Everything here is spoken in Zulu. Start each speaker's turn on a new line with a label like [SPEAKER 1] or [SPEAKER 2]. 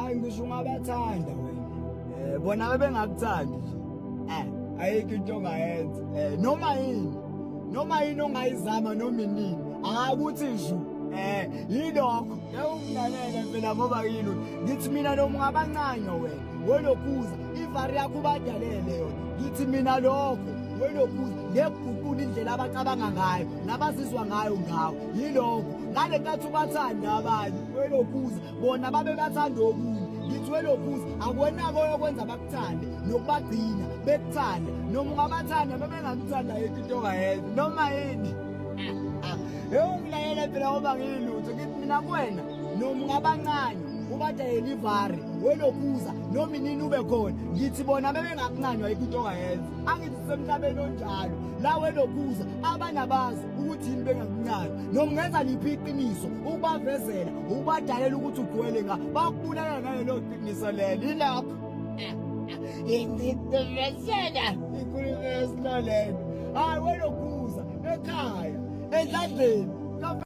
[SPEAKER 1] Hayi, ngisho ungabathanda wena, bona bebengakuthandi nje, ayikho into ongayenza, noma yini, noma yini ongayizama, noma inini, akuthi nje yilokho yawungilalela phela, ngoba yini, ngithi mina noma ungabancanywa wena welokhuza ivari yakho ubadalele yona. Ngithi mina lokho welokhuza ngekuguqula indlela abacabanga ngayo nabazizwa ngayo ngawo. Yilokho ngale nkathi ubathanda abanye welokhuza, bona babe bathanda okunye. Ngithi welokhuza akwenako oyokwenza bakuthande nokubagcina bekuthande. Noma ungabathanda bebengakuthanda, ayikho into ongayenza, noma yini. Ewungilayela phela ngoba ngiyilutho. Ngithi mina kuwena, noma ungabancanywa ubadayela ivari welokhuza, noma inini ube khona, ngithi bona bebengakuncanywa, ayikho into ongayenza. Angithi semhlabeni onjalo la welokhuza, abanabazi ukuthi yini bengakuncanywa, noma ungenza liphi iqiniso ukubavezela, ukubadalela ukuthi ugcwele nga bakubulala ngalelo qiniso lelo. Ilapho ingcindezela ikhulume esilolelo. Hayi welokhuza, ekhaya, endladleni.